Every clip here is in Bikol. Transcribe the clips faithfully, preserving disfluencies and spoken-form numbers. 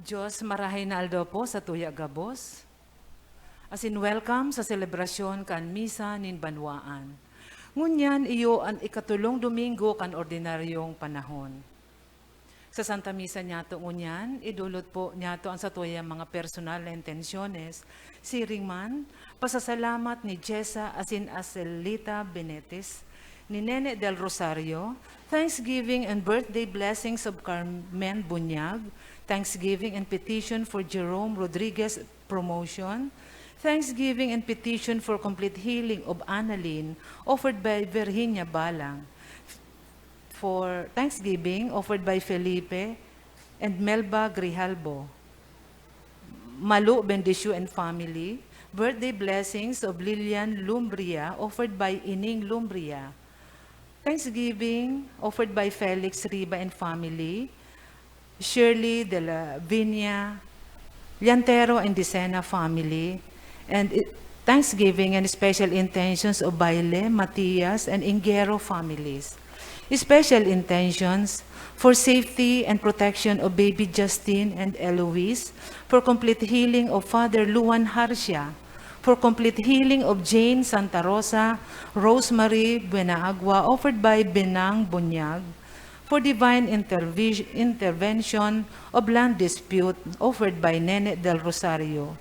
Dios, marahay na aldaw po sa tuya gabos. Asin welcome sa selebrasyon kan Misa nin Banwaan. Ngunyan iyo an ikatolong Domingo kan ordinaryong panahon. Sa Santa Misa niyato ngunyan, idolot po niyato an satuyang mga personal na intensyones. Siring man, pasasalamat ni Jessa asin Acelita Benetis, ni Nene del Rosario, thanksgiving and birthday blessings of Carmen Bunyag, thanksgiving and petition for Jerome Rodriguez promotion, thanksgiving and petition for complete healing of Annalyn, offered by Virginia Balang, for thanksgiving offered by Felipe and Melba Grijalbo, Malu Bendisio and family, birthday blessings of Lilian Lumbria offered by Ining Lumbria, thanksgiving offered by Felix Riba and family, Shirley de la Viña, Llantero and Dicena family, and i-, thanksgiving and special intentions of Baile, Matias, and Ingero families. Special intentions for safety and protection of baby Justin and Eloise, for complete healing of Father Luan Harcia, for complete healing of Jane Santa Rosa, Rosemary Buenaagua, offered by Benang Bunyag, for divine intervi-, intervention of land dispute, offered by Nene del Rosario.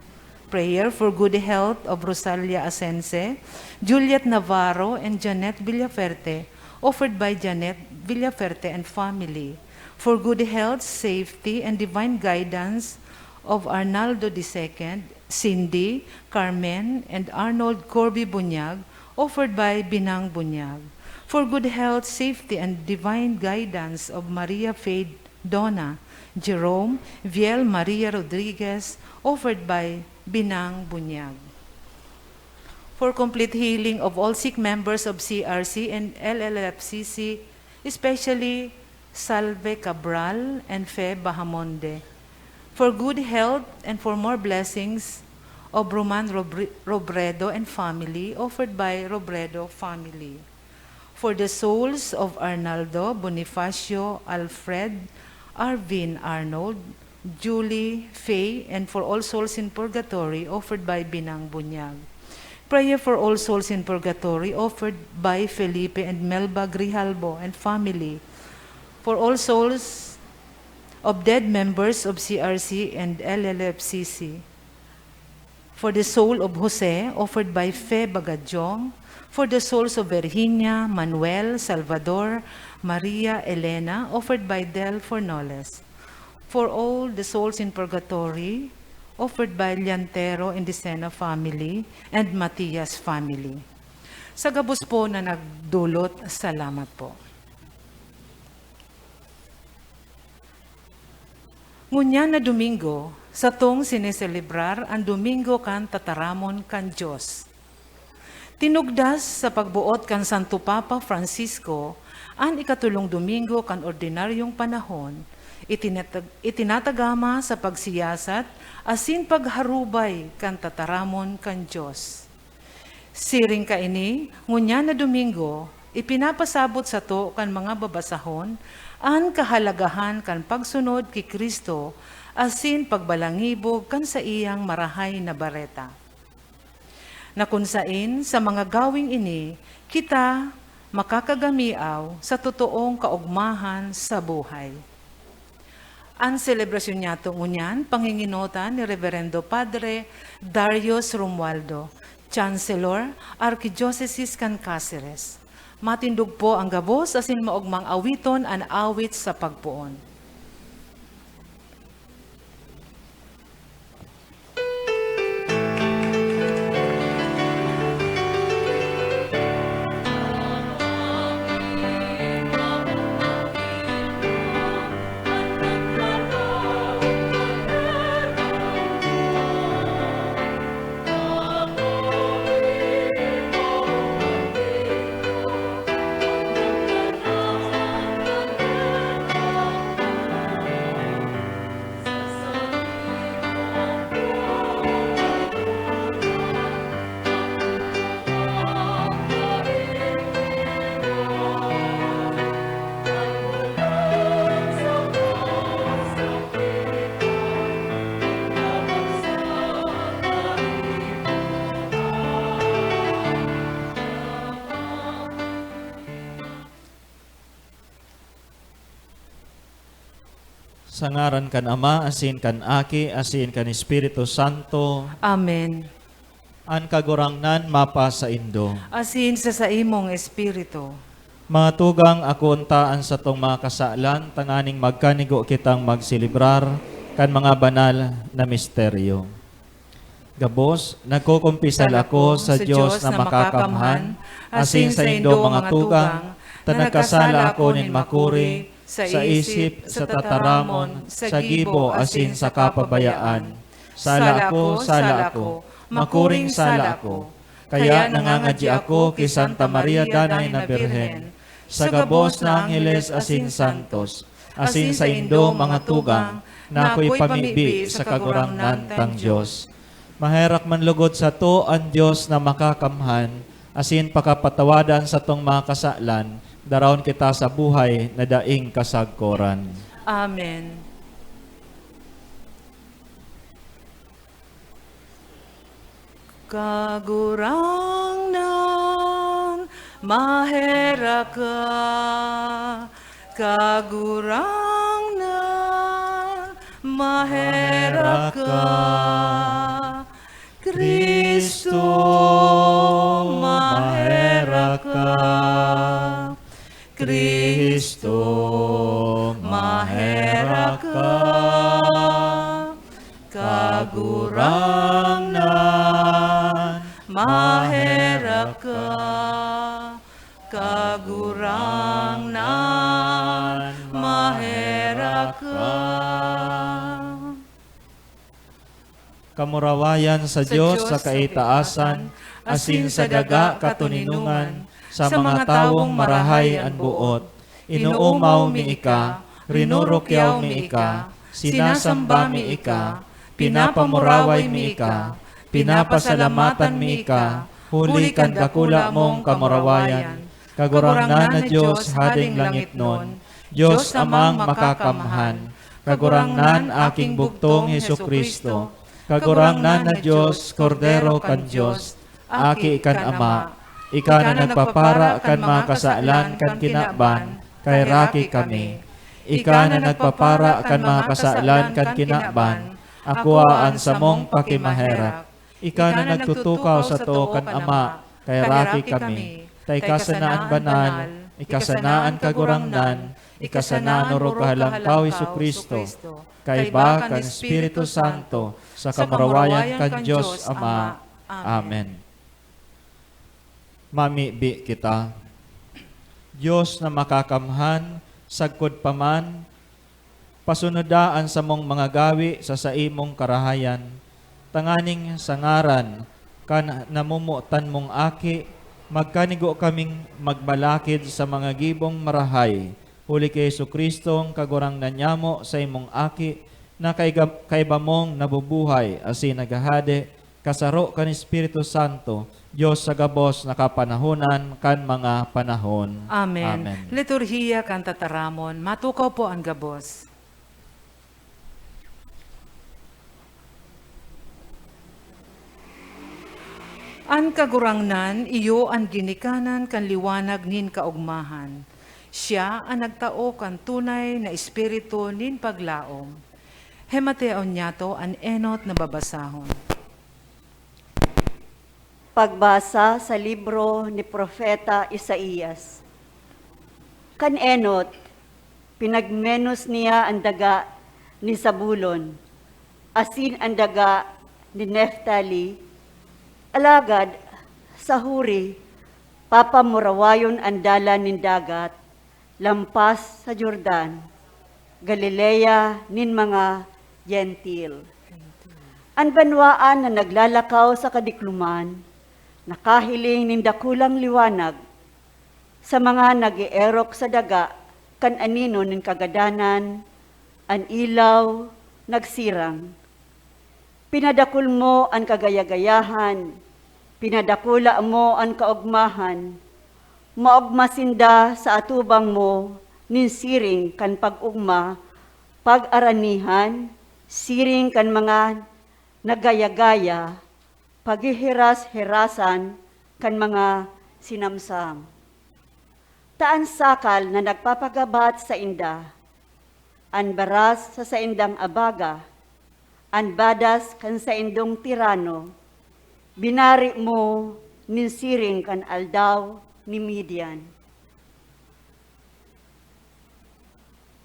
Prayer for good health of Rosalia Asense, Juliet Navarro, and Janet Villaferte, offered by Janet Villaferte and family. For good health, safety, and divine guidance of Arnaldo the second, Cindy, Carmen, and Arnold Corby Bunyag, offered by Binang Bunyag. For good health, safety, and divine guidance of Maria Faye Dona, Jerome, Viel Maria Rodriguez, offered by Binang Bunyag. For complete healing of all sick members of C R C and L L F C C, especially Salve Cabral and Fe Bahamonde. For good health and for more blessings of Roman Robri-, Robredo and family, offered by Robredo family. For the souls of Arnaldo, Bonifacio, Alfred, Arvin, Arnold, Julie, Faye, and for all souls in purgatory, offered by Binang Bunyag. Prayer for all souls in purgatory, offered by Felipe and Melba Grijalbo and family. For all souls of dead members of C R C and L L F C C. For the soul of Jose, offered by Fe Bagadjong. For the souls of Virginia, Manuel, Salvador, Maria, Elena, offered by Del Fornoles. For all the souls in purgatory, offered by Llantero and Dicena family and Matias family. Sa gabos po na nagdulot, salamat po. Ngunyan na Domingo, satong sineselebrar an Domingo kan Tataramon kan Dios. Tinugdas sa pagboot kan Santo Papa Francisco an ikatolong Domingo kan ordinaryong panahon, itinatag-, itinatagama sa pagsiyasat asin pagharubay kan tataramon kan Dios. Siring kaini, ngunyan na Domingo, ipinapasabot sato kan mga babasahon an kahalagahan kan pagsunod ki Cristo asin pagbalangibog kan saiyang Marahay na Bareta, na kun saen sa mga gawing ini kita makakagamiaw sa totoong kaogmahan sa buhay. An selebrasyon niyato ngunyan, panginginotan ni Reverendo Padre Darius Romualdo, Chancellor, Arkidiyosesis kan Caceres. Matindog po an gabos asin maogmang awiton an awit sa pagpoon. Sa ngaran kan Ama, asin kan Aki, asin kan Espiritu Santo. Amen. An Kagurangnan mapasaindo. Asin sa saimong espiritu. Mga tugang, akoon ta an satong mga kasalan, tanganing magkanigo kitang magselebrar kan mga banal na misteryo. Gabos, nagkukumpisal ako sa Dios na makakamhan, asin saindo, mga tugang, ta nagkasala ako nin makuri, sa isip, sa tataramon, sa gibo, asin sa kapabayaan. Sala ako, sala ako, makuring sala ako. Kaya nangangadyi ako ki Santa Maria Danay na Birhen, sa gabos na angheles asin santos, asin saindo, mga tugang, na ako'y pamibi sa Kagurangnan tang Dios. Maherak man lugod sato an Dios na makakamhan, asin pakapatawadan satong mga kasalan, daraon kita sa buhay na daing kasagkoran. Amen. Kagurangnan, maherak ka. Kagurangnan, maherak ka. Kristo, maherak ka. Kristo, maherak ka. Kagurangnan, maherak ka. Kagurangnan, maherak ka. Kamurawayan sa Dios sa kaitaasan, asin sa daga katoninongan, sa mga tawong marahay an boot. Inoomaw mi ika, rinurukyaw mi ika, sinasamba mi ika, pinapamuraway mi ika, pinapasalamatan mi ika, huli kan dakula mong kamurawayan. Kagurangnan na Dios, Hading langitnon, Dios Amang makakamhan, Kagurangnan, Aking bugtong Jesu-Cristo, Kagurangnan na Dios, Kordero kan Dios, Aki kan Ama, ika na nagpapara kan mga kasalan kan kinaban, kaheraki kami. Ika na nagpapara kan mga kasalan kan kinaban, akoa an samong pakimaherak. Ika na nagtutukaw sa too kan Ama, kaheraki kami. Ta ika sana an banal, ika sana an kagurangnan, ika sana an orog kahalangkaw, Jesu-Cristo, kaiba kan Espiritu Santo, sa kamurawayan kan Dios Ama. Amen. Mamibi kita. Dios na makakamhan, sagkod pa man, pasunoda an samong mga gawi sa saimong karahayan, tanganing sa ngaran kan namomotan mong Aki, magkanigo kaming magbalakid sa mga gibong marahay, huli ki Jesu-Cristong Kagurangnan nyamo, saimong Aki, na kaiga-, kaiba mong nabubuhay asin naghahade, kasaro kan Espiritu Santo, Dios sa gabos na kapanahonan kan mga panahon. Amen. Amen. Liturhiya kan Tataramon. Matukaw po an gabos. An Kagurangnan, iyo an ginikanan kan liwanag nin kaogmahan. Siya an nagtao kan tunay na espiritu nin paglaom. Hemateon niyato an enot na babasahon. Pagbasa sa libro ni Propeta Isaias. Kan enot, pinagmenos niya an daga ni Zabulon asin an daga ni Neftali, alagad sa huri, papamurawayon an dalan nin dagat, lampas sa Jordan, Galilea nin mga Gentil. An banwaan na naglalakaw sa kadikloman, nakahiling nin dakulang liwanag. Sa mga nag-eerok sa daga kan aninon nin kagadanan, an ilaw nagsirang. Pinadakul mo an kagayagayahan, pinadakula mo an kaogmahan. Maogma sinda sa atubang mo nin siring kan pag-ogma, pag-aranihan, siring kan mga nagayagaya, paghihiras-hirasan kan mga sinamsam. Ta an sakal na nagpapagabat sainda, An baras sa saindang abaga, an badas kan saindong tirano, binari mo nin siring kan aldaw ni Midian.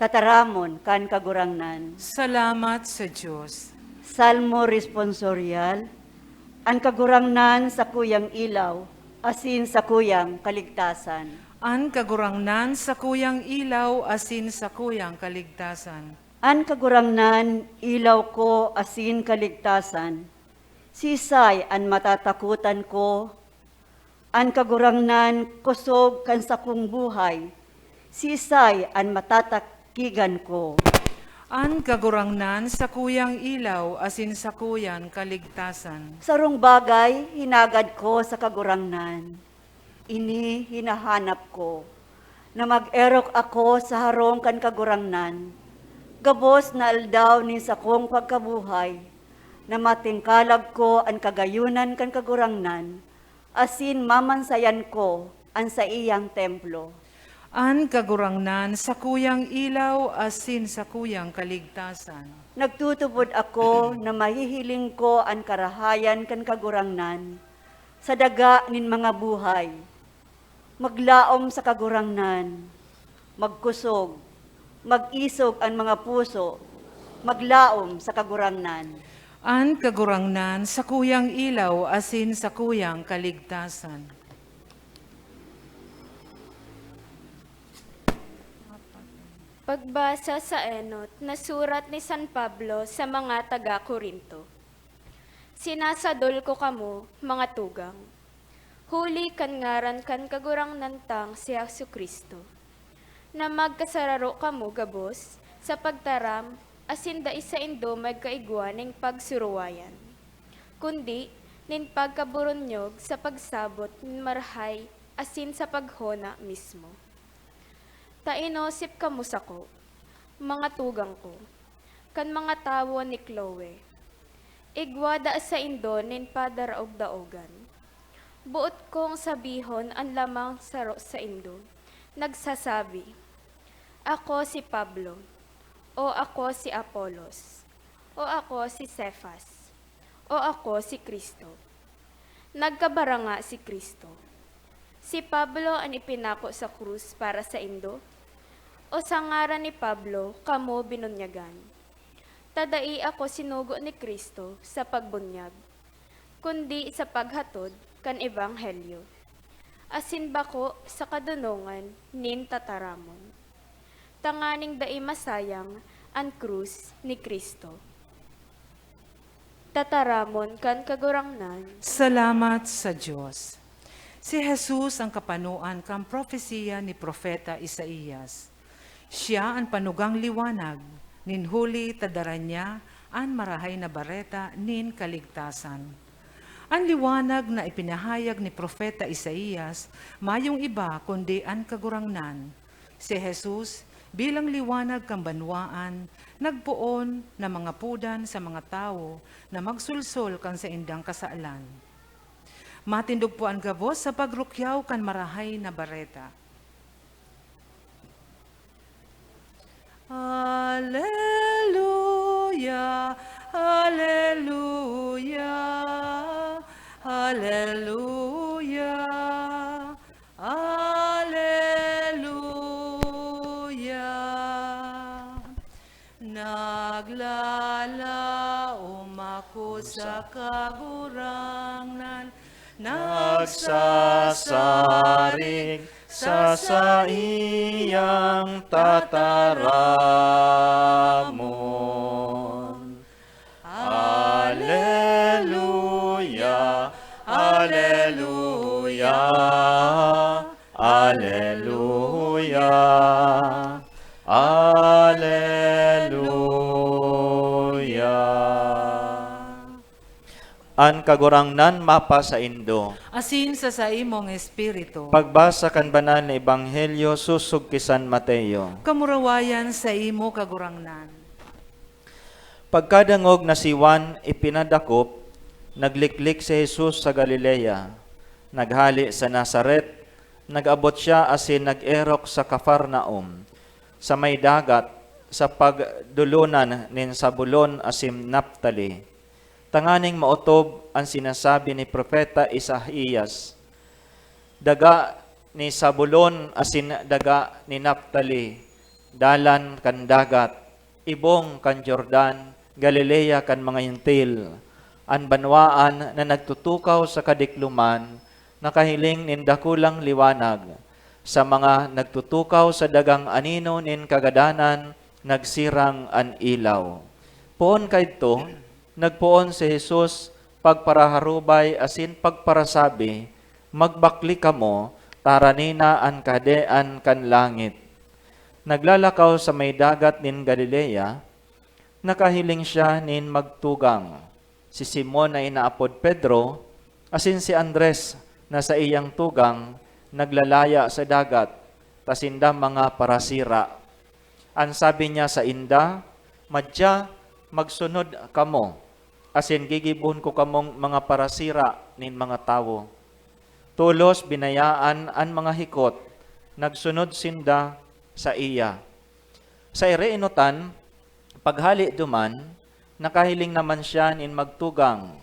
Tataramon kan Kagurangnan. Salamat sa Dios. Salmo Responsorial. An Kagurangnan sakuyang ilaw asin sakuyang kaligtasan. An Kagurangnan sakuyang ilaw asin sakuyang kaligtasan. An Kagurangnan, ilaw ko asin kaligtasan. Siisay an matatakotan ko? An Kagurangnan, kosog kan sakong buhay. Siisay an matatakigan ko? An Kagurangnan, sakuyang ilaw asin sakuyang kaligtasan. Sarong bagay hinagad ko sa Kagurangnan. Ini hinahanap ko, na mag-erok ako sa harong kan Kagurangnan, gabos na aldaw nin sakong pagkabuhay, na matingkalag ko an kagayonan kan Kagurangnan, asin mamansayan ko an saiyang templo. An Kagurangnan, sakuyang ilaw asin sakuyang kaligtasan. Nagtutubod ako na mahihiling ko an karahayan kan Kagurangnan sa daga nin mga buhay. Maglaom sa Kagurangnan, magkosog, mag-isog an mga puso, maglaom sa Kagurangnan. An Kagurangnan, sakuyang ilaw asin sakuyang kaligtasan. Pagbasa sa enot na surat ni San Pablo sa mga taga Corinto. Sinasadol ko kamo, mga tugang, huli kan ngaran kan Kagurangnan tang si Jesu-Cristo, na magkasararo kamo gabos sa pagtaram asin dai saindo magkaigwa nin pagsuruwayan, kundi nin pagkaburunyog sa pagsabot nin marahay asin sa paghona mismo. Ta inosip kamo sako, mga tugang ko, kan mga tawo ni Chloe. Igwa daa saindo nin padaraog-daogan. Boot kong sabihon an lamang saro saindo, nagsasabi, "Ako si Pablo," o "Ako si Apolos," o "Ako si Cefas," o "Ako si Cristo." Nagkabaranga si Cristo. Si Pablo an ipinako sa krus para saindo? O sa ngaran ni Pablo kamo binunyagan? Ta dai ako sinugo ni Cristo sa pagbunyag, kundi sa paghatod kan ebanghelyo, asin bako sa kadonongan nin tataramon, tanganing dai masayang an krus ni Cristo. Tataramon kan Kagurangnan. Salamat sa Dios. Si Jesus ang kapanoan kan propesiya ni Propeta Isaias. Siya an panugang liwanag, nin huli ta dara niya an Marahay na Bareta nin kaligtasan. An liwanag na ipinahayag ni Propeta Isaias mayong iba kundi an Kagurangnan. Si Jesus, bilang liwanag kan banwaan, nagpoon na mangapodan sa mga tawo na magsolsol kan saindang kasalan. Matindog po an gabos sa pagrukyaw kan Marahay na Bareta. Aleluya, aleluya, aleluya, aleluya. Naglalaom ako sa Kagurangnan, nagsasarig sa saiyang tataramon. Aleluya, aleluya, aleluya, aleluya. An Kagurangnan mapasaindo. Asin sa saimong espiritu. Pagbasa kan Banal na Ebanghelyo sosog ki San Mateo. Kamurawayan saimo, Kagurangnan. Pagkadangog na si Juan ipinadakop, nagliklik si Jesus sa Galilea. Naghale sa Nazaret, nag-abot siya asin nag-erok sa Cafarnaum, sa may dagat, sa pagdolonan nin Zabulon asin Naftali, tanganing maotob an sinasabi ni Propeta Isaias, "Daga ni Zabulon asin daga ni Naftali, dalan kan dagat, ibong kan Jordan, Galilea kan mga Hentil, an banwaan na nagtutukaw sa kadikloman, nakahiling nin dakulang liwanag, sa mga nagtutukaw sa dagang anino nin kagadanan, nagsirang an ilaw." Poon kaidto, nagpoon si Jesus pagparaharubay asin pagparasabi, "Magbakle kamo, tarani na an Kahadean kan langit." Naglalakaw sa may dagat nin Galilea, nakahiling siya nin magtugang. Si Simon na inaapod Pedro, asin si Andres na saiyang tugang, naglalaya sa dagat, ta sinda mga parasira. An sabi niya sainda, "Madya, magsunod kamo, asin gigibon ko kamong mga parasira nin mga tawo." Tolos binayaan an mga hikot, nagsunod sinda saiya. Sa ere enotan, paghale duman, nakahiling naman siya nin magtugang,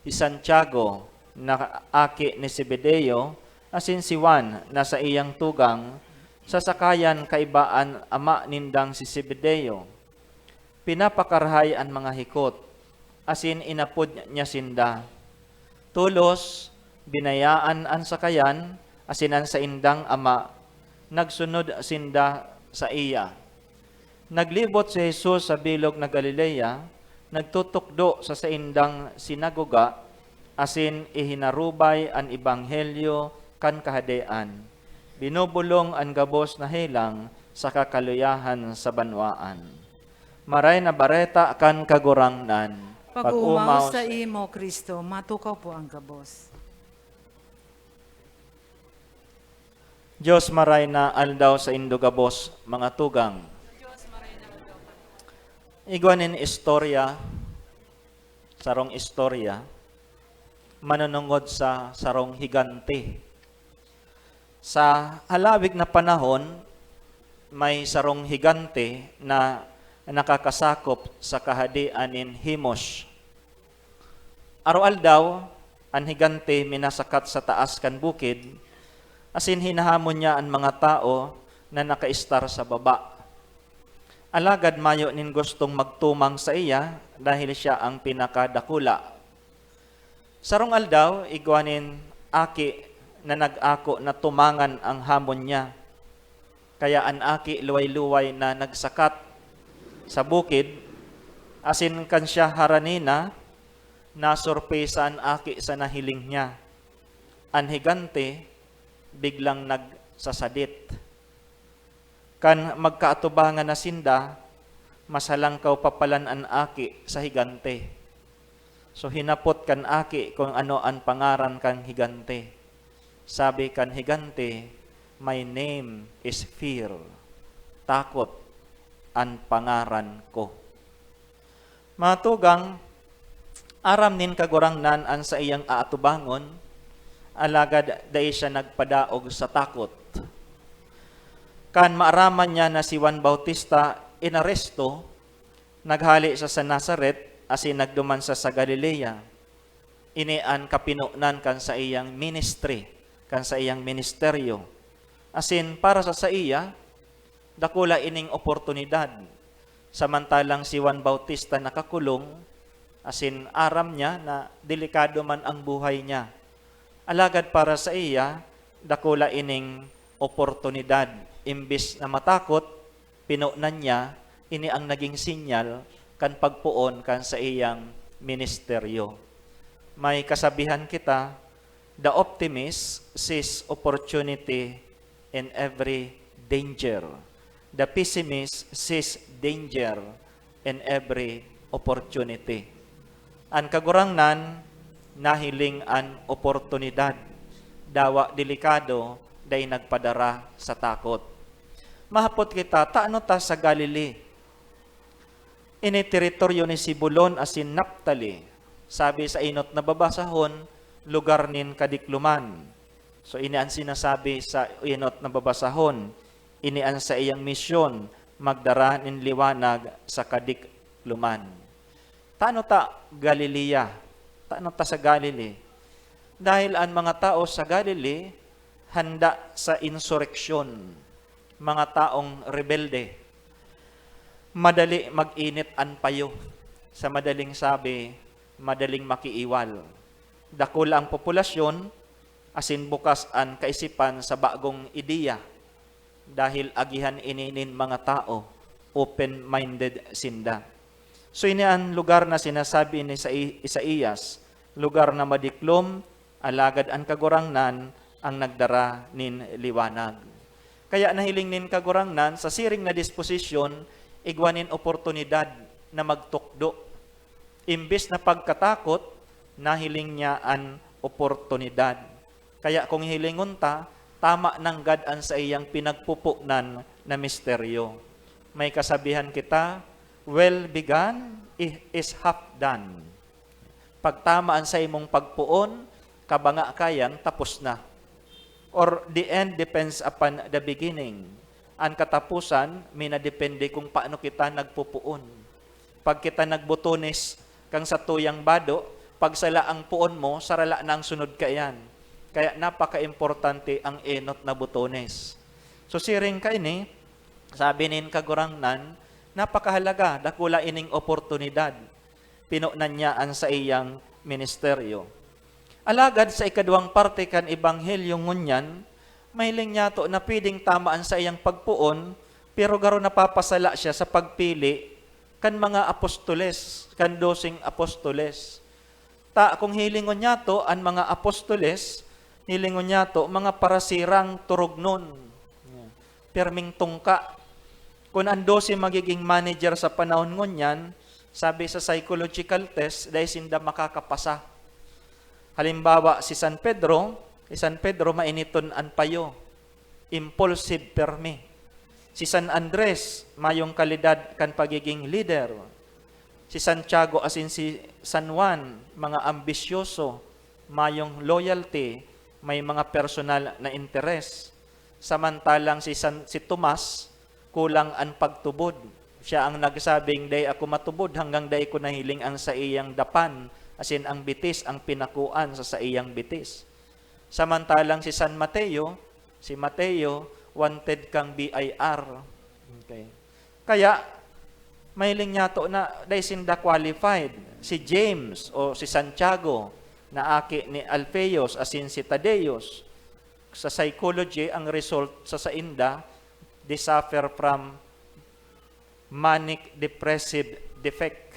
si Santiago na aki ni Zebedeo, asin si Juan na saiyang tugang, sa sakayan kaiba an ama nindang si Zebedeo. Pinapakarahay an mga hikot, asin inapod niya sinda. Tolos, binayaan an sakayan asin an saindang ama, nagsunod sinda saiya. Naglibot si Jesus sa bilog na Galilea, nagtutukdo sa saindang sinagoga, asin ihinarubay an ebanghelyo kan Kahadean. Binobolong an gabos na helang sa kakaluyahan sa banwaan. Maray na Bareta kan Kagurangnan. Pag-omaw sa imo, Cristo. Matukaw po ang gabos. Dios, maray na aldaw saindo gabos, mga tugang. Igwa nin istorya, sarong istorya, manunungod sa sarong higante. Sa halawig na panahon, may sarong higante na nakakasakop sa kahadean nin Himos. Aroaldaw, an higante minasakat sa taas kan bukid, asin hinahamon niya an mga tawo na nakaistar sa baba. Alagad mayo nin gustong magtumang saiya dahil siya ang pinakadakula. Sarong aldaw, igwa nin aki na nag-ako na tumangan an hamon niya. Kaya an aki luway-luway na nagsakat sa bukid, asin kan siya harani na, nasorpresa an aki sa nahiling niya. An higante biglang nagsasadit. Kan magkaatubangan na sinda, mas halangkaw pa palan an aki sa higante. So, hinapot kan aki kun ano an pangaran kan higante. Sabi kan higante, "My name is Fear." Takot an pangaran ko. Mga tugang, aram nin Kagurangnan an saiyang aatubangon, alagad dai siya nagpadaog sa takot. Kan maaraman niya na si Juan Bautista inaresto, naghale siya sa Nazaret asin nagduman siya sa Galilea. Ini an kapinonan kan saiyang ministry, kan saiyang ministeryo. Asin para sa saiya, dakula ining oportunidad. Samantalang si Juan Bautista nakakulong, asin aram niya na delikado man ang buhay niya. Alagad para saiya, dakula ining oportunidad. Imbis na matakot, pinonan niya, ini ang naging sinyal kan pagpoon kan saiyang ministeryo. May kasabihan kita, "The optimist sees opportunity in every danger. The pessimist sees danger in every opportunity." An Kagurangnan nahiling an oportunidad, dawa delikado, dai nagpadara sa takot. Mahapot kita, tano ta sa Galilee? Ini teritoryo ni Zebulon asin Naftali, sabi sa enot na babasahon, lugar nin kadikloman. So, ini an sinasabi sa enot na babasahon, ini an saiyang misyon, magdara nin liwanag sa kadikloman. Tano ta Galilea? Tano ta sa Galilee? Dahil an mga tao sa Galilee handa sa insureksyon, mga taong rebelde. Madali mag-init an payo. Sa madaling sabi, madaling makiiwal. Dakula ang populasyon, asin bukas an kaisipan sa bagong ideya, dahil agihan ini nin mga tao, open-minded sinda. So, ini an lugar na sinasabi ni Isai-, Isaias, lugar na madiklom, alagad an Kagurangnan an nagdara nin liwanag. Kaya nahiling nin Kagurangnan, sa siring na disposisyon, igwa nin oportunidad na magtukdo. Imbes na pagkatakot, nahiling niya an oportunidad. Kaya kung hilingon ta, tama nanggad an saiyang pinagpoponan na misteryo. May kasabihan kita, "Well begun i-, is half done." Pag tama an saimong pagpoon, kabanga kayan, tapos na. Or the end depends upon the beginning. An kataposan, minadepende kung paano kita nagpopoon. Pag kita nagbotones kan satuyang bado, pag sala ang poon mo, sarala na ang sunod kaiyan. Kaya napaka-importante ang enot na botones. So, siring kaini, sabi nin Kagurangnan, napakahalaga, dakula ining oportunidad. Pinonan niya an saiyang ministeryo. Alagad sa ikaduwang parte kan ebanghelyo ngunyan, mahiling niyato na pwedeng tama an saiyang pagpoon, pero garo napapasala siya sa pagpili kan mga apostoles, kan doseng apostoles. Ta, kung hilingon niyato an mga apostoles, hilingon niyato mga parasirang turognon. Pirming tungka. Kun an dose magiging manager sa panahon ngunyan, sabi sa psychological test, dai sinda makakapasa. Halimbawa, si San Pedro, si San Pedro mainiton an payo, impulsive pirmi. Si San Andres, mayong kalidad kan pagiging leader. Si Santiago asin si San Juan, mga ambisyoso, mayong loyalty, may mga personal na interes. Samantalang si San, si Tomas, kulang an pagtubod. Siya ang nagsabing, "Dai ako matubod hanggang dai ko nahiling ang saiyang dapan, asin ang bitis ang pinakuan sa saiyang bitis." Samantalang si San Mateo, si Mateo, wanted kang B I R. Okay. Kaya, mahiling niyato na dai sinda qualified. Si James o si Santiago, na aki ni Alphaeus asin si Tadeus, sa psychology, ang result sa sainda, they suffer from manic depressive defect.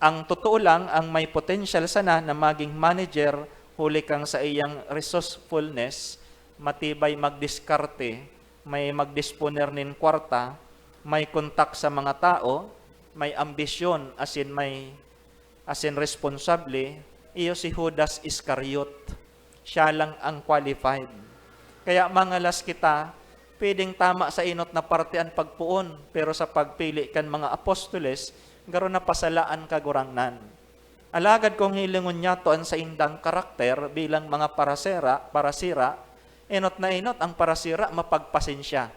Ang totoo lang, ang may potential sana na maging manager, huli kang saiyang resourcefulness, matibay magdiskarte, may magdisponer nin kwarta, may kontak sa mga tao, may ambisyon, asin may, asin responsable, iyo si Judas Iscariot. Siya lang ang qualified. Kaya mangalas kita, pwedeng tama sa enot na parte an pagpoon, pero sa pagpili kan mga apostoles, garo napasala an Kagurangnan. Alagad kung hilingon niyato an saindang karakter bilang mga parasera, parasira, enot na enot ang parasira mapagpasensya.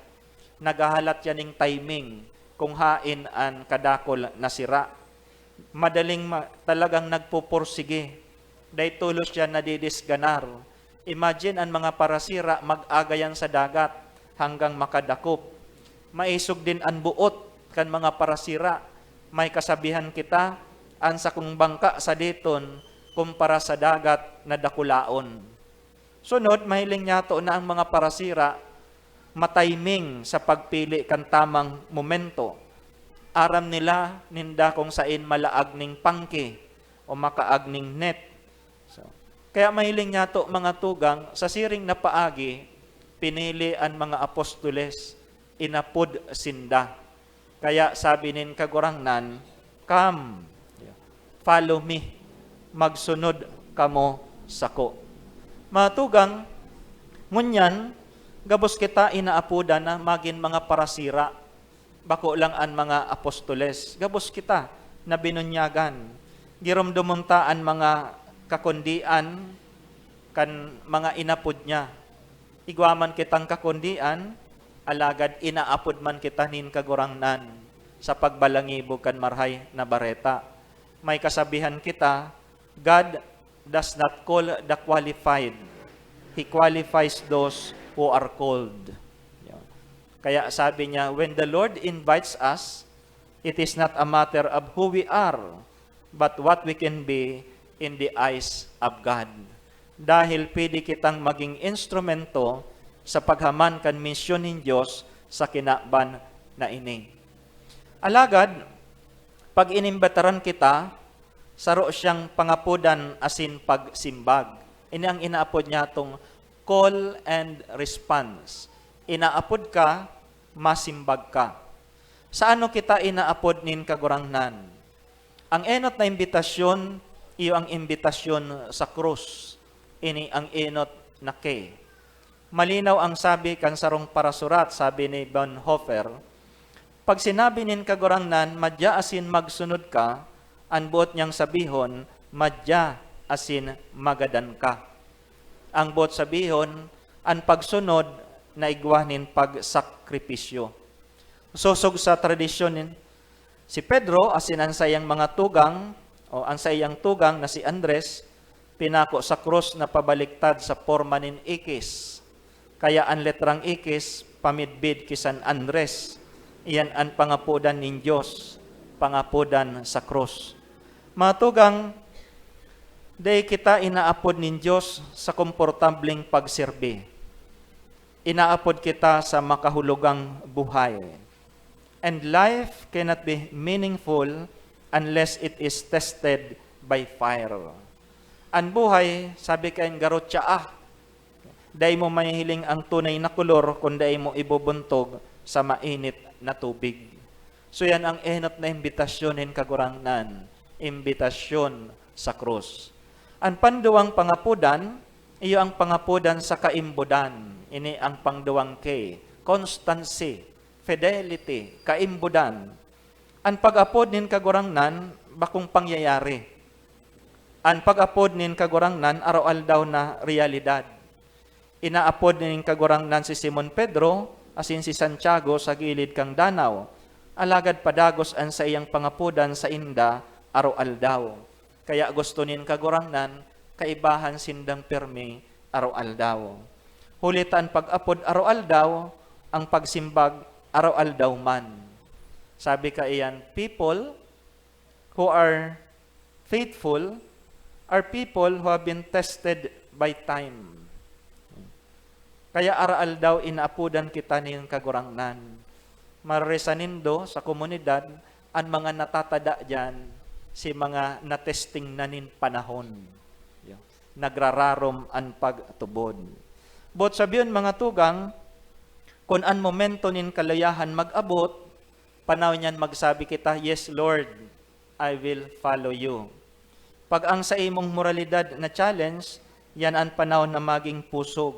Naghahalat yan ning timing kung haen an kadakul na sira. Madaling ma-, talagang nagpupursige. Dai tolos yan nadidisganar. Imagine an mga parasira mag-agayan sa dagat hanggang makadakop. Maisog din an boot kan mga parasira. May kasabihan kita, "An sakong bangka saditon kumpara sa dagat na dakulaon." Sunod, mahiling niyato na ang mga parasira matiming sa pagpili kan tamang momento. Aram nila ninda kung saen malaag ning pangke o makaag ning net. So, kaya mahiling niyato, mga tugang, sa siring na paagi, pinili an mga apostoles, inapod sinda. Kaya sabi nin Kagurangnan, "Come, follow me, magsunod kamo sako." Mga tugang, ngunyan, gabos kita inaapodan na magin mga parasira. Bako lang an mga apostoles, gabos kita na binunyagan. Giromdomon ta an mga kakundian kan mga inapod niya. Igwa man kitang kakundian, alagad inaapod man kita nin Kagurangnan sa pagbalangibog kan Marahay na Bareta. May kasabihan kita, "God does not call the qualified. He qualifies those who are called." Yun. Kaya sabi niya, "When the Lord invites us, it is not a matter of who we are, but what we can be in the eyes of God." Dahil pwede kitang maging instrumento sa paghaman kan misyon nin Dios sa kinaban na ini. Alagad, pag inimbitaran kita, saro siyang pangapodan asin pagsimbag. Ini ang inaapod niya tong call and response. Inaapod ka, masimbag ka. Sa ano kita inaapod nin Kagurangnan? Ang enot na imbitasyon, iyo ang imbitasyon sa krus. Ini ang enot na K. Malinaw ang sabi kan sarong parasurat, sabi ni Bonhoeffer, "Pag sinabi nin Kagurangnan, 'Madya asin magsunod ka,' an boot niyang sabihon, 'Madya asin magadan ka.'" Ang boot sabihon, an pagsunod na igwa nin pagsakripisyo. Sosog sa tradisyon nin, si Pedro asin an saiyang mga tugang, o an saiyang tugang na si Andres, pinako sa krus na pabaliktad sa porma nin X. Kaya an letrang X, pamidbid ki San Andres. Iyan an pangapodan nin Dios, pangapodan sa krus. Mga tugang, dai kita inaapod nin Dios sa komportableng pagserbi. Inaapod kita sa makahulogang buhay. And life cannot be meaningful unless it is tested by fire. An buhay, sabi kan garo, tsaa. Dai mo mahihiling ang tunay na kolor kun dai mo ibubuntog sa mainit na tubig. So, yan ang enot na imbitasyon nin Kagurangnan, imbitasyon sa krus. An panduwang pangapodan, iyo ang pangapodan sa kaimbodan. Ini ang pangduwang K, constancy, fidelity, kaimbodan. An pag-apod nin Kagurangnan bakong pangyayari. An pag-apod nin Kagurangnan araw-aldaw na realidad. Inaapod nin Kagurangnan si Simon Pedro asin si Santiago sa gilid kan danaw, alagad padagos an saiyang pangapodan sainda araw-aldaw. Kaya gusto nin Kagurangnan, kaibahan sindang pirmi araw-aldaw. Huli ta an pag-apod araw-aldaw, ang pagsimbag araw-aldaw man. Sabi kaiyan, "People who are faithful are people who have been tested by time." Kaya araw-aldaw inaapodan kita nin Kagurangnan. Maririsan nindo sa komunidad, an mga natatada diyan, si mga natesting na nin panahon. Yo, nagrararom an pagtubod. Boot sabihon, mga tugang, kun an momento nin kaluyahan mag-abot, panahon niyan magsabi kita, "Yes, Lord, I will follow you." Pag ang saimong moralidad na-challenge, yan an panahon na maging pusog.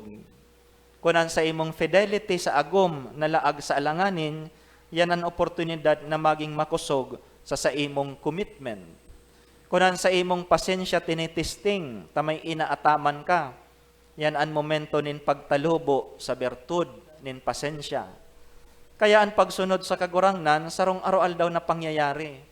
Kun an saimong fidelity sa agom nalaag sa alanganin, yan an oportunidad na maging makosog sa saimong commitment. Kun an saimong pasensya tinitesting ta may inaataman ka, yan an momento nin pagtalubo sa bertud nin pasensya. Kaya an pagsunod sa Kagurangnan sarong aroaldaw na pangyayari.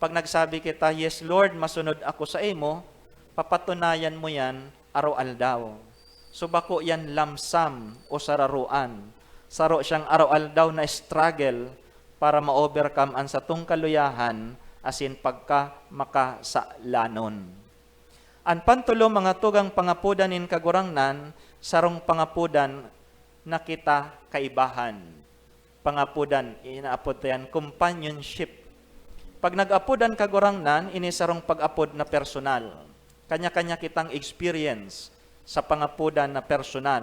Pag nagsabi kita, "Yes, Lord, masunod ako saimo," papatunayan mo yan aroaldaw. So, bako yan lamsam o sararoan. Saro siyang aroaldaw na struggle para ma-overcome an satong kaluyahan asin pagkamakasalanon. An pantolo, mga tugang, pangapodan nin Kagurangnan, sarong pangapodan na kita kaibahan. Pangapodan, inaapod ta yan, companionship. Pag nag-apod an Kagurangnan, ini sarong pag-apod na personal. Kanya-kanya kitang experience sa pangapodan na personal.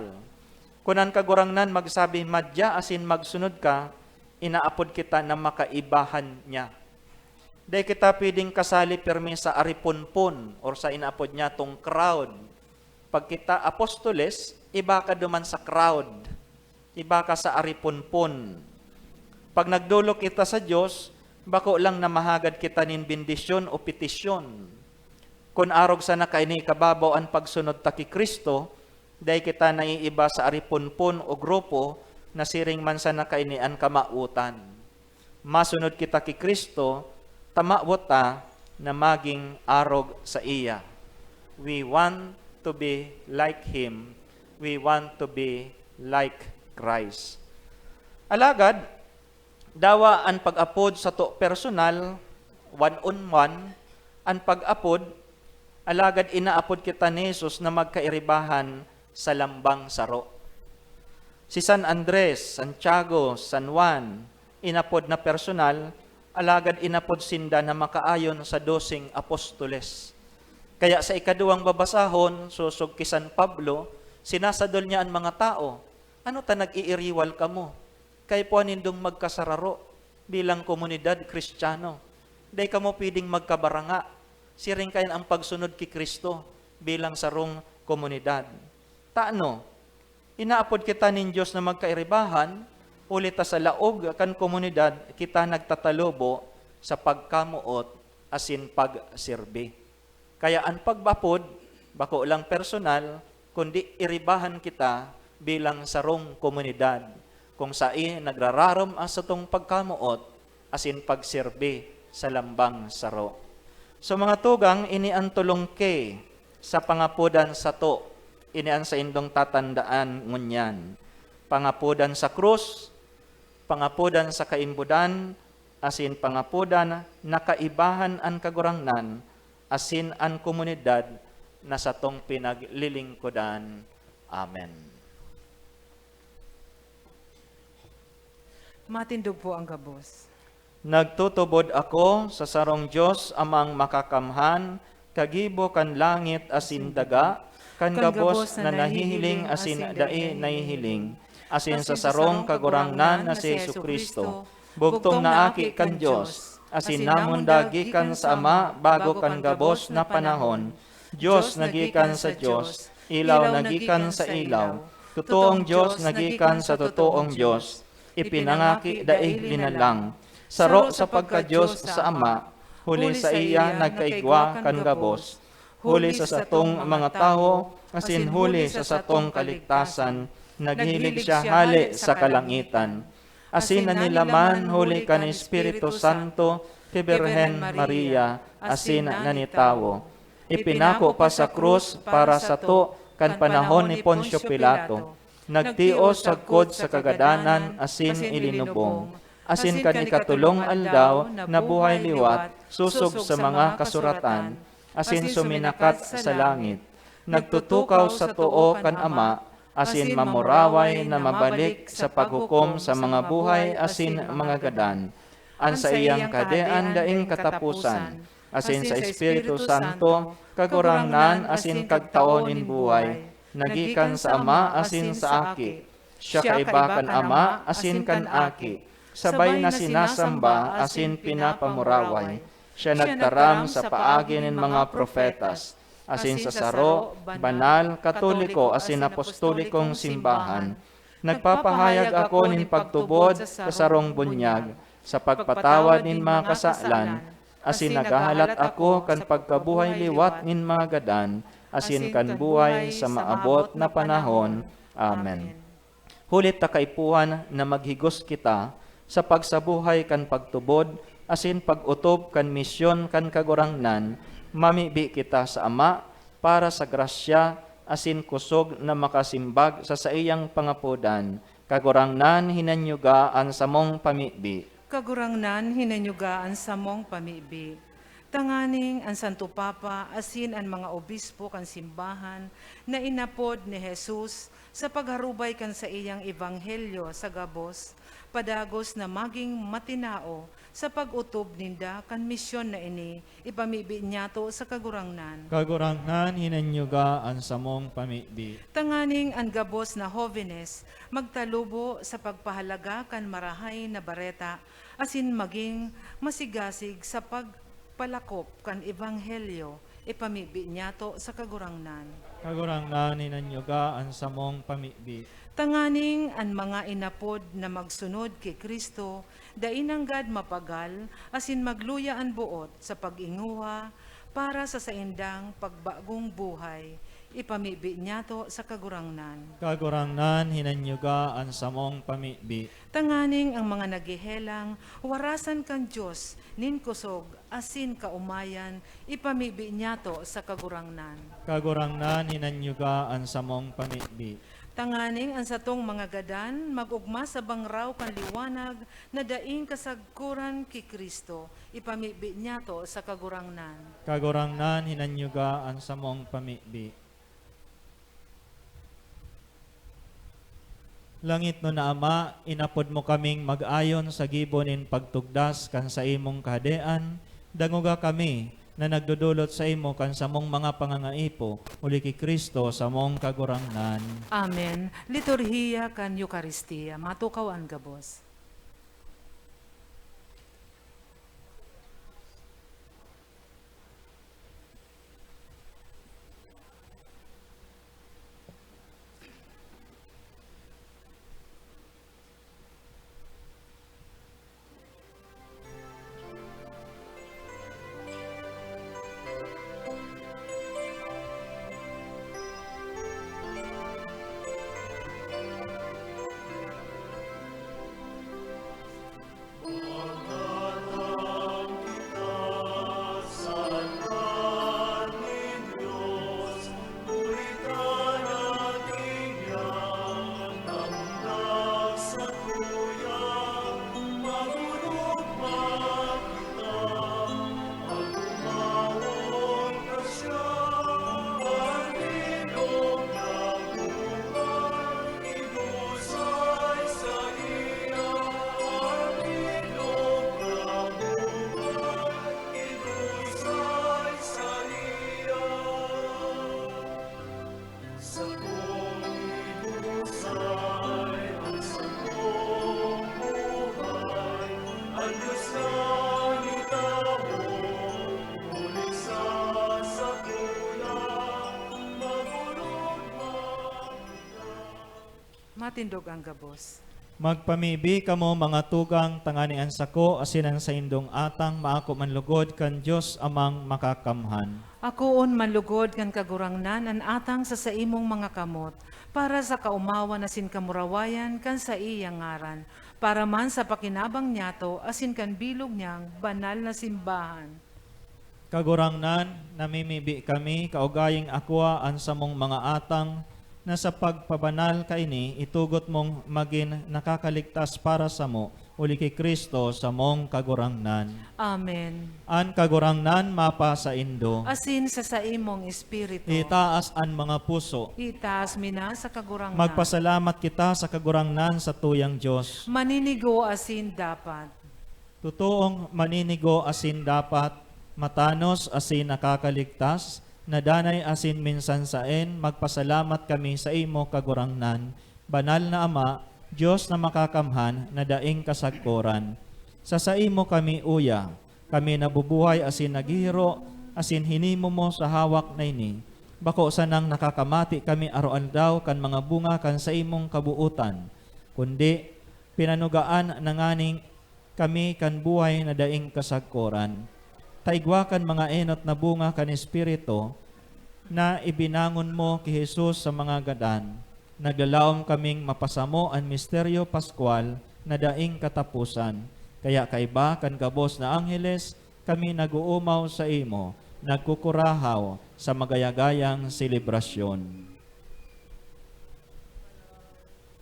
Kun an Kagurangnan magsabi, "Madya asin magsunod ka," inaapod kita na makaibahan niya. Dai kita pwedeng kasali pirmi sa ariponpon or sa inaapod niya tong crowd. Pag kita apostoles, iba ka duman sa crowd. Iba ka sa ariponpon. Pag nagdolok kita sa Dios, bako lang na mahagad kita nin bendisyon o petisyon. Kun arog sana kaini kababaw an pagsunod ta ki Cristo, dai kita naiiba sa ariponpon o grupo, Nasiring man sana kaini an kamawotan. Masunod kita ki Cristo, ta mawot ta na magin arog saiya. We want to be like Him. We want to be like Christ. Alagad, dawa an pag-apod sato personal, one on one, an pag-apod, alagad inaapod kita ni Jesus na magkairibahan sa lambang saro. Si San Andres, Santiago, San Juan, inapod na personal, alagad inapod sinda na makaayon sa doseng apostoles. Kaya sa ikaduwang babasahon, sosog ki San Pablo, sinasadol niya an mga tawo, "Ano ta nag-iiriwal kamo? Kaipuhan nindong magkasararo bilang komunidad Kristiyano. Dai kamo pwedeng magkabaranga. Siring kayan ang pagsunod ki Cristo bilang sarong komunidad." Tano, inaapod kita nin Dios na magkairibahan, huli ta sa laog kan komunidad kita nagtatalubo sa pagkamoot asin pagserbi. Kaya an pag-apod, bako lang personal, kundi iribahan kita bilang sarong komunidad, kung saen nagrararom an satong pagkamoot asin pagserbi sa lambang saro. So, mga tugang, ini an tolong K sa pangapodan sato, ini an saindong tatandaan ngunyan. Pangapodan sa krus, pangapodan sa kaimbodan, asin pangapodan na kaibahan an Kagurangnan asin an komunidad na satong pinaglilingkodan. Amen. Matindog po ang gabos. Nagtutubod ako sa sarong Dios, Amang Makakamhan, kagibo kan langit asin daga, kan gabos na nahihiling asin dai nahihiling, asin sa sarong Kagurangnan na si Jesu-Cristo, bugtong na Aki kan Dios, asin namundag gikan sa Ama bago kan gabos na panahon, Dios na gikan sa Dios, ilaw na gikan sa ilaw, totoong Dios na gikan sa totoong Dios, ipinangaki, dai linalang, saro sa pagka-Dios sa Ama, huli saiya nagkaigwa kan gabos, huli sa satong mga tawo, asin huli sa satong kaligtasan, naghilig siya hale sa kalangitan. Asin nanilaman huli kan Espiritu Santo ki Birhen Maria, asin nanitawo. Ipinako pa sa krus para sato kan panahon ni Poncio Pilato. Nagtios sagkod sa kagadanan asin ilinubong. Asin kan ikatolong aldaw, nabuhay liwat, sosog sa mga kasuratan, asin suminakat sa langit. Nagtutukaw sa too kan Ama, asin mamuraway na mabalik sa paghukom sa mga buhay asin mga gadan. An saiyang kahadean daing kataposan, asin sa Espiritu Santo, Kagurangnan asin Kagtao nin buhay, na gikan sa Ama asin sa Aki. Siya kaiba kan Ama asin kan Aki, sabay na sinasamba asin pinapamuraway. Siya nagtaram sa paagi nin mga propetas, asin sa saro, banal, katoliko asin apostolikong simbahan. Nagpapahayag ako nin pagtubod sa sarong bunyag, sa pagpatawad nin mga kasalan, asin naghahalat ako kan pagkabuhay liwat nin mga gadan, asin kan buhay sa maabot na panahon. Amen. Huli ta kaipuhan na maghigos kita sa pagsabuhay kan pagtubod asin pag-otob kan misyon kan Kagurangnan, mamibi kita sa Ama para sa grasya asin kusog na makasimbag sa saiyang pangapodan. Kagurangnan, hinanyuga an samong pamibi. Kagurangnan, hinanyuga an samong pamibi. Tanganing an Santo Papa asin an mga obispo kan simbahan na inapod ni Jesus sa pagharubay kan saiyang ebanghelyo sa gabos, padagos na magin matinao sa pag-otob ninda kan misyon na ini, ipamibi niyato sa Kagurangnan. Kagurangnan, hinanyuga an samong pamibi. Tanganing an gabos na hobenes magtalubo sa pagpahalaga kan Marahay na Bareta asin magin masigasig sa pagpalakop kan ebanghelyo, ipamibi niyato sa Kagurangnan. Kagurangnan, hinanyuga an samong pamibi. Tanganing an mga inapod na magsunod ki Cristo dai nanggad mapagal asin magluya an boot sa pag-inguha para sa saindang pagbagong buhay, Ipamibi niyato sa Kagurangnan. Kagurangnan, hinanyuga an samong pamibi. Tanganing ang mga naghehelang warasan kan Dios nin kusog asin kaomayan, ipamibi niyato sa Kagurangnan. Kagurangnan, hinanyuga an samong pamibi. Tanganing ang satong mga gadan mag-ogma sa bangraw kan liwanag na daing kasagkoran ki Cristo, ipamibi niyato sa Kagurangnan. Kagurangnan, hinanyuga an samong pamibi. Langitnon na Ama, inapod mo kaming mag-ayon sa gibo nin pagtugdas kan saimong Kahadean. Dangoga kami na nagdodolot saimo kan samong mga pangangaipo, huli ki Cristo, samong Kagurangnan. Amen. Liturhiya kan Eukaristia. Matukaw an gabos. Matindog an gabos. Magpamibi kamo, mga tugang, tanganing an sako asin an saindong atang maako man lugod kan Dios Amang Makakamhan. Akoon man lugod kan Kagurangnan an atang sa saimong mga kamot, para sa kaomawan asin kamurawayan kan saiyang ngaran, para man sa pakinabang niyato asin kan bilog niyang banal na simbahan. Kagurangnan, namimibi kami, kaugaying akua an samong mga atang, na sa pagpabanal kaini itugot mong magin nakakaligtas para samo, huli ki Cristo, samong Kagurangnan. Amen. An Kagurangnan mapasaindo. Asin sa saimong espiritu. Itaas an mga puso. Itaas mi na sa Kagurangnan. Magpasalamat kita sa Kagurangnan, satuyang Dios. Maninigo asin dapat. Totoong maninigo asin dapat, matanos asin nakakaligtas, na danay asin minsan saen, magpasalamat kami saimo, Kagurangnan, Banal na Ama, Dios na makakamhan, na daing kasagkoran. Sa saimo kami uya, kami nabubuhay asin naghihiro, asin hinimo mo sa hawak na ini. Bako sanang nakakamati kami aroaldaw kan mga bunga kan saimong kabootan, kundi pinanugaan na nganing kami kan buhay na daing kasagkoran. Ta igwa kan mga enot na bunga kan Espiritu na ibinangon mo ki Jesus sa mga gadan, naglalaom kaming mapasamo an misteryo paskwal na daing kataposan. Kaya kaiba kan gabos na angheles, kami nag-oomaw saimo, nagkukurahaw sa magayagayang selebrasyon.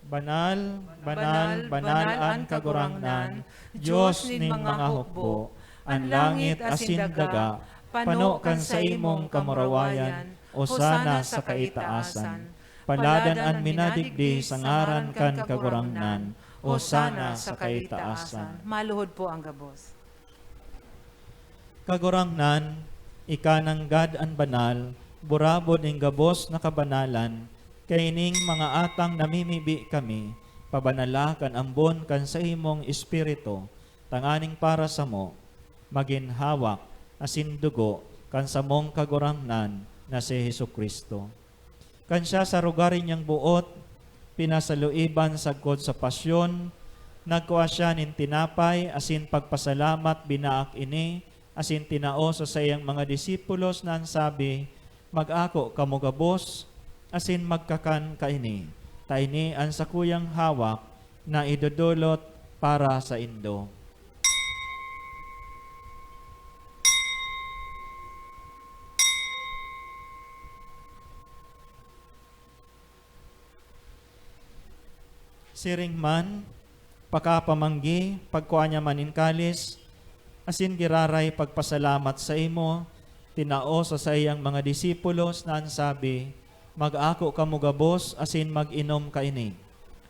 Banal, banal, banal an Kagurangnan, Dios nin mga hukbo. An langit asin daga pano kan saimong kamurawayan. Hosana sa kaitaasan. Paladan an minadigdi sa ngaran kan Kagurangnan. Hosana sa kaitaasan. Maluhod po ang gabos. Kagurangnan, ika nanggad an banal, burabod nin gabos na kabanalan, kaining mga atang namimibi kami, pabanala kan ambon kan saimong Espiritu, tanganing para samo, magin hawak asin dugo kan samong Kagurangnan na si Jesu-Cristo. Kan siya sa rugari niyang boot, pinasaluiban sagkod sa pasyon, nagkua siya nin tinapay asin pagpasalamat, binaak ini asin tinao sa saiyang mga disipulos na an sabi, Mag-ako kamo gabos, asin magkakan kaini, ta ini an sakuyang hawak na idodolot para saindo. Siring man, pakapamanggi, pagkua niya man nin kalis, asin giraray pagpasalamat saimo, tinao sa saiyang mga disipulos na an sabi, "Mag-ako kamo gabos asin mag-inom kaini.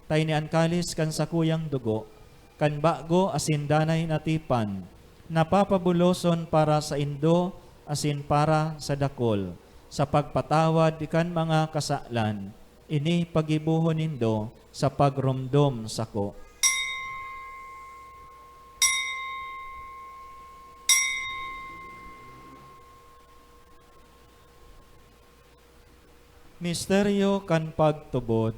Ta ini an kalis kan sakuyang dugo, kan bago asin danay na tipan, na papabuloson para saindo asin para sa dakul, sa pagpatawad kan mga kasalan. Ini paggibohon nindo sa pagromdom sako." Misteryo kan pagtubod.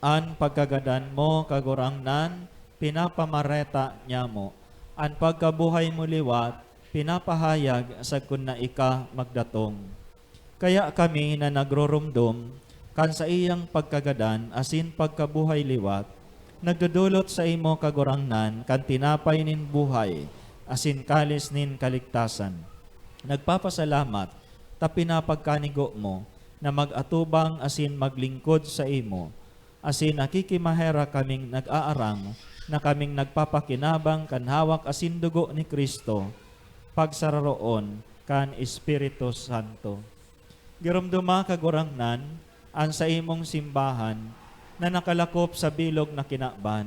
An pagkagadan mo, Kagurangnan, pinapamareta niamo. An pagkabuhay mo liwat, pinapahayag sagkod na ika magdatong. Kaya kami na nagroromdom kan saiyang pagkagadan asin pagkabuhay liwat, nagdodolot saimo, Kagurangnan, kan tinapay nin buhay asin kalis nin kaligtasan. Nagpapasalamat ta pinapagkanigo mo na mag-atubang asin maglingkod saimo, asin nakikimaherak kaming nag-aarang na kaming nagpapakinabang kan hawak asin dugo ni Cristo, pagsararoon kan Espiritu Santo. Giromdoma, Kagurangnan, an saimong simbahan na nakalakop sa bilog na kinaban,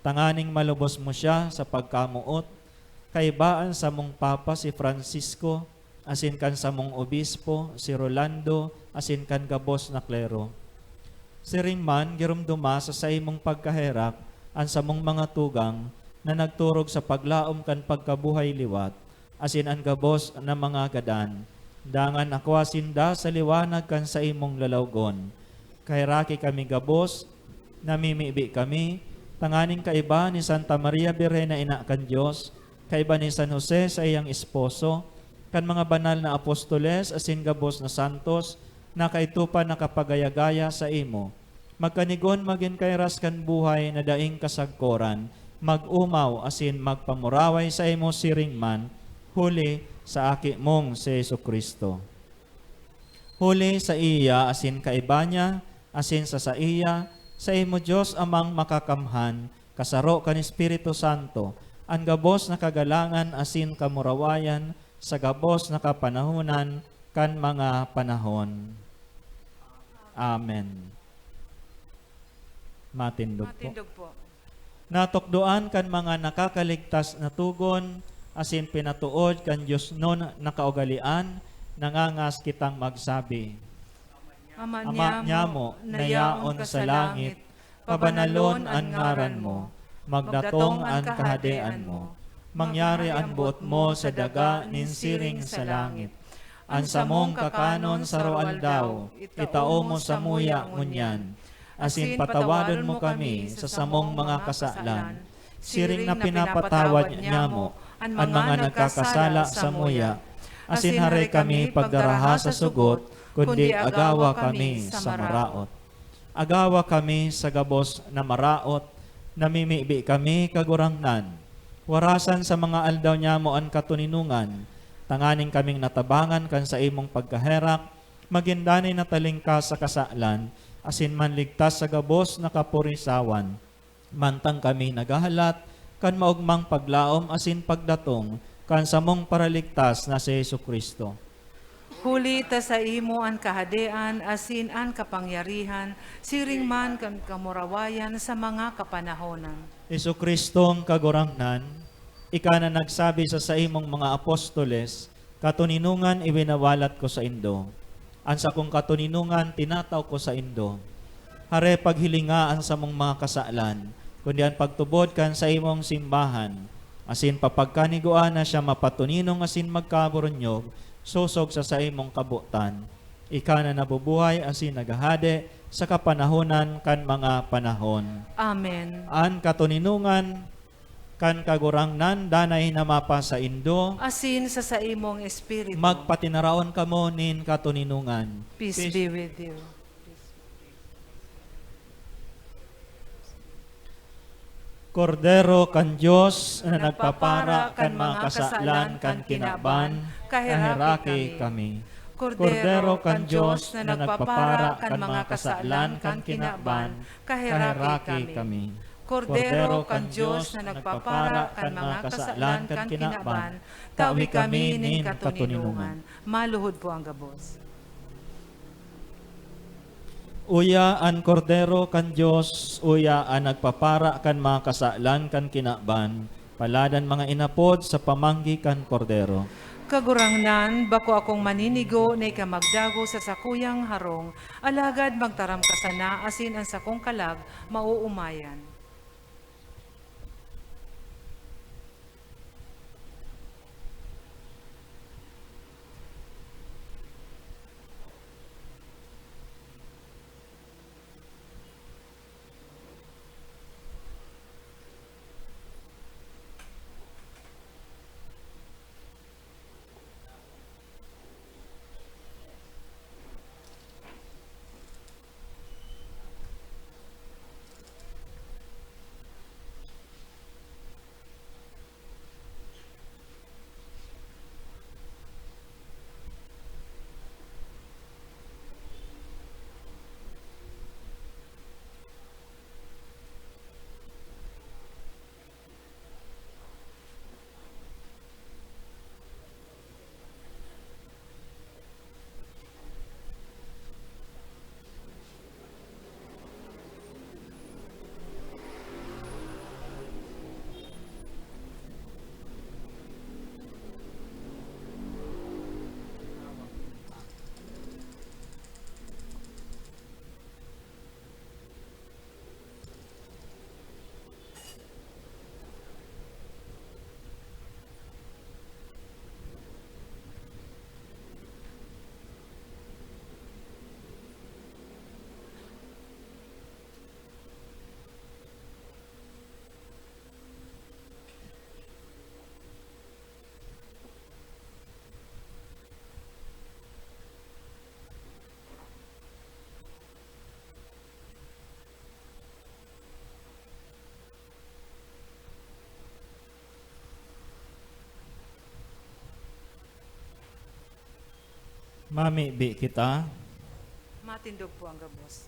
tanganing malubos mo siya sa pagkamoot, kaiba an samong Papa si Francisco, asin kan samong obispo si Rolando, asin kan gabos na klero. Siring man, giromdoma sa saimong pagkaherak an samong mga tugang na nagturog sa paglaom kan pagkabuhay liwat, asin an gabos na mga gadan. Dangan akua sinda sa liwanag kan saimong lalawgon. Kaheraki kami gabos, namimibi kami, tanganing kaiba ni Santa Maria Birhen na Ina kan Dios, kaiba ni San Jose saiyang esposo, kan mga banal na apostoles asin gabos na santos na kaidto pa nakapagaya-gaya saimo, magkanigon magin kairas kan buhay na daing kasagkoran, mag-omaw asin magpamuraway saimo siring man, huli sa Aki mong si Jesu-Cristo. Huli saiya asin kaiba niya, asin sa saiya, saimo, Dios Amang Makakamhan, kasaro kan Espiritu Santo, an gabos na kagalangan asin kamurawayan sa gabos na kapanahonan kan mga panahon. Amen. Matindog po. Matindog po. Natukdoan kan mga nakakaligtas na togon asin pinatood kan diosnon na kaugalean, nangangas kitang magsabi, Ama Ama niyamo, niyamo na na yaon yaon ka ka sa sa langit, langit, pabanalon an ngaran mo, magdatong an kahadean mo, mangyari an boot mo sa daga nin siring sa langit. An samong kakanon sa aroaldaw, itao mo samuya ngunyan, asin patawadon mo kami sa samong mga kasalan, siring na pinapatawad niyamo an mga nagkakasala samuya, asin hare kami pagdaraha sa sugot, kundi agawa kami sa maraot. Agawa kami sa gabos na maraot, namimibi kami, Kagurangnan. Warasan sa mga aldaw niyamo an katoninongan, tanganing kaming natabangan kan saimong pagkaherak, magin danay na talingkas sa kasalan, asin manligtas sa gabos na kapurisawan. Mantang kami naghahalat kan maogmang paglaom asin pagdatong kan samong Paraligtas na si Jesu-Cristo. Huli ta saimo an kahadean asin an kapangyarihan, siring man kan kamurawayan sa mga kapanahonan. Jesu-Cristong Kagurangnan, ika na nagsabi sa saimong mga apostoles, "Katoninongan iwinawalat ko saindo. An sakong katoninongan tinataw ko saindo." Hare, paghilinga an samong mga kasalan, kundi an pagtubod kan saimong simbahan, asin papagkanigoan na siya mapatoninong asin magkaburunyog sosog sa saimong kabotan. Ika na nabubuhay asin naghahade sa kapanahonan kan mga panahon. Amen. An katoninongan Kan Kagurangnan danay na mapasaindo. Asin sa saimong espiritu. Magpatinaraon kamo nin katoninongan. Peace Peace. Be with you. Kordero kan Dios na nagpapara kan mga kasalan kan kinaban, kaheraki kami. Kordero kan Dios na nagpapara kan mga kasalan kan kinaban, kaheraki kami. Kordero kan Dios na nagpapara kan mga kasalan kan kinaban, tawi kami nin katoninongan. Maluhod po ang gabos. Uya an Kordero kan Dios, uya an nagpapara kan mga kasalan kan kinaban, paladan mga inapod sa pamanggi kan Kordero. Kagurangnan, bako akong maninigo na ika magdago sa sakuyang harong, alagad magtaram ka sana asin an sakong kalag maoomayan. Mamibi kita. Matindog po ang gabos.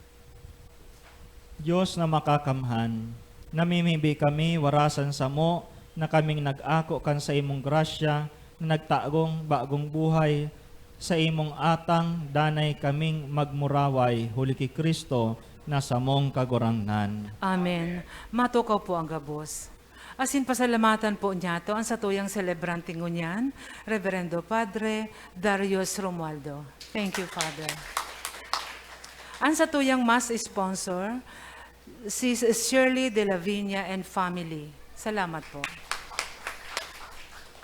Dios na makakamhan, namimibi kami warasan samo na kaming nag-ako kan saimong grasya na nagtagong bagong buhay, saimong atang danay kaming magmuraway huli ki Cristo na samong Kagurangnan. Amen. Matukaw po ang gabos. Asin pasalamatan po niyato an satuyang selebrante ngunyan, Reverendo Padre Darius Romualdo. Thank you, Father. An satuyang mass sponsor, Sis Shirley de la Viña and family. Salamat po.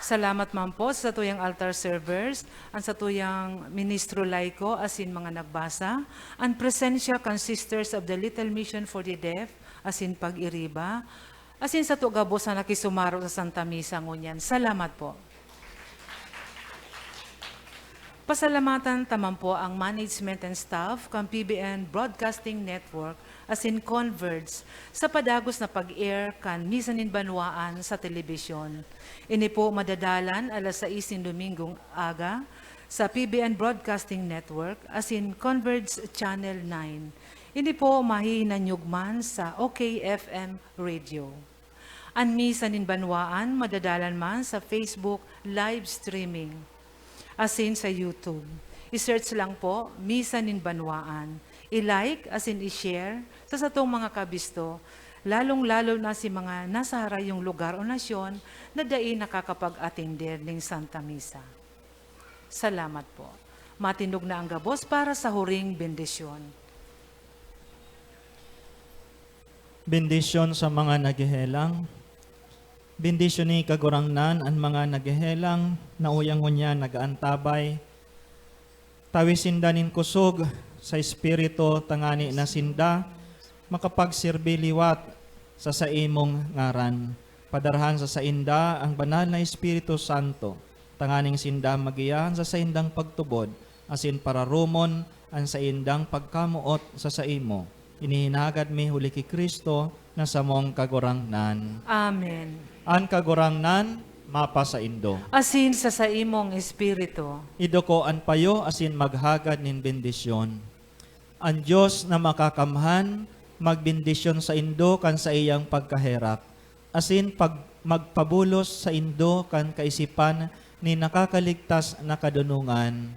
Salamat man po sa satuyang altar servers, an satuyang ministro laiko asin mga nagbasa, an presensya kan Sisters of the Little Mission for the Deaf asin pag-iriba, asin sato gabos na nakisumaro sa Santa Misa ngunyan. Salamat po. Pasalamatan ta man po ang management and staff kan P B N Broadcasting Network asin Converge sa padagos na pag-air kan Misa nin Banwaan sa telebisyon. Ini po madadalan alas sais nin Domingong aga sa P B N Broadcasting Network asin Converge Channel nine. Ini po mahihinanyog man sa O K F M Radio. An Misa nin Banwaan madadalan man sa Facebook live streaming asin sa YouTube. I-search lang po, Misa nin Banwaan. I-like asin i-share sa satong mga kabisto, lalong-lalo na si mga nasa harayong lugar o nasyon na dai nakakapag-atender nin Santa Misa. Salamat po. Matindog na ang gabos para sa huring bendisyon. Bendisyon sa mga naghehelang. Bendisyoni, Kagurangnan, an mga naghehelang na uya ngunyan nag-aantabay. Tawi sinda nin kusog sa espiritu, tangani na sinda makapagsirbi liwat sa saimong ngaran. Padarhan sa sainda ang Banal na Espiritu Santo, tanganing sinda magiyahan sa saindang pagtubod, asin pararomon an saindang pagkamoot sa saimo. Ini hinagad mi huli ki Cristo na samong Kagurangnan. Amen. An Kagurangnan mapasaindo. Asin sa saimong espiritu. Iduko an payo asin maghagad nin bendisyon. An Dios na makakamhan magbendisyon saindo kan saiyang pagkaherak, asin pag-, magpabulos saindo kan kaisipan nin nakakaligtas na kadonongan.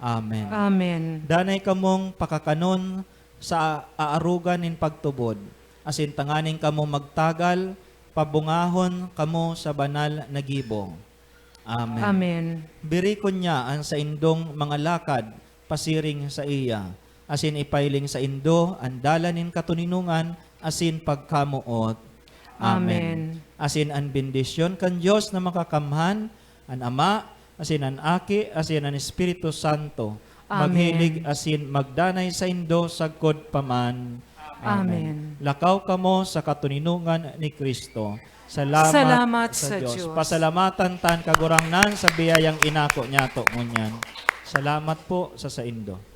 Amen. Amen. Danay kamong pakakanon sa aarugan nin pagtubod, asin tanganing kamo magtagal, pabungahon kamo sa banal na gibo. Amen. Amen. Birikon niya an saindong mga lakad pasiring saiya, asin ipailing saindo an dalan nin katoninongan asin pagkamoot. Amen. Amen. Asin an bendisyon kan Dios na makakamhan, an Ama, asin an Aki, asin an Espiritu Santo, Amen. maghilig asin magdanay saindo sagkod pa man. Amen. Amen. Lakaw kamo sa katoninongan ni Cristo. Salamat Salamat sa sa Diyos. Diyos. Pasalamatan ta an Kagurangnan sa biyayang inako niyato ngunyan. Salamat po sa saindo.